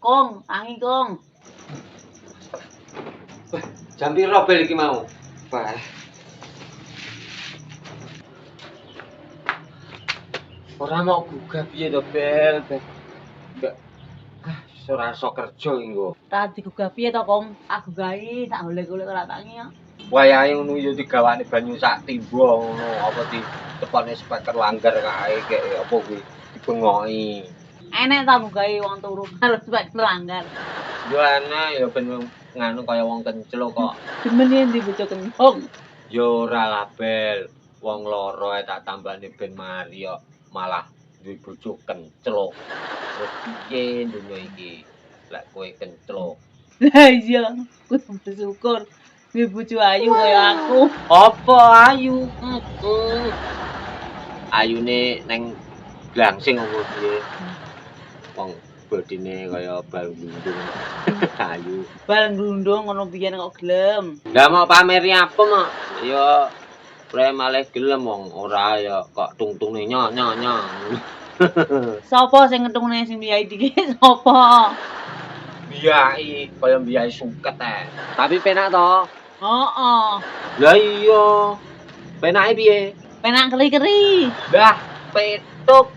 Kong, tangi Kong. Jam piro bel iki mau? Wah. Ora mau gugah piye to, Bel? Bel. Mbak. Ah, ora iso kerja iki kok. Ra digugah piye to, Kong? Tak gugahi, tak golek-golek ora tangi ya. Wayahe ngono ya digawane banyu sak timba ngono, apa di tepane speaker langgar kae kek apa kuwi dibengoki. Enek ta gugahi wong turu karo spek melanggar. Yo enak ya ben nganu kaya wong kencluk kok. Demen yen di bojo kencluk. Yo ora lah, Bel. Wong loro ae tak tambani ben mari kok malah duwe bojo kencluk. Terus piye donya iki? Lek kowe kencluk. Lah iya, kudu bersyukur duwe bojo ayu kaya aku. Apa ayu? Heeh. Ayune neng glangsing apa piye? Wong bodine kaya bal glundung. Ayu. Bal glundung ngono biyen kok gelem. Lah mau pameri apa mak? Ya pre malih gelem wong ora ya kok tungtungne nyo nyo nyo. Sapa sing ngetungne sing biyai dikit sapa? Biyai kaya biyai suket ae. Tapi penak to? Heeh. Lah iya. Penake piye? Penak keri-keri. Lah petuk.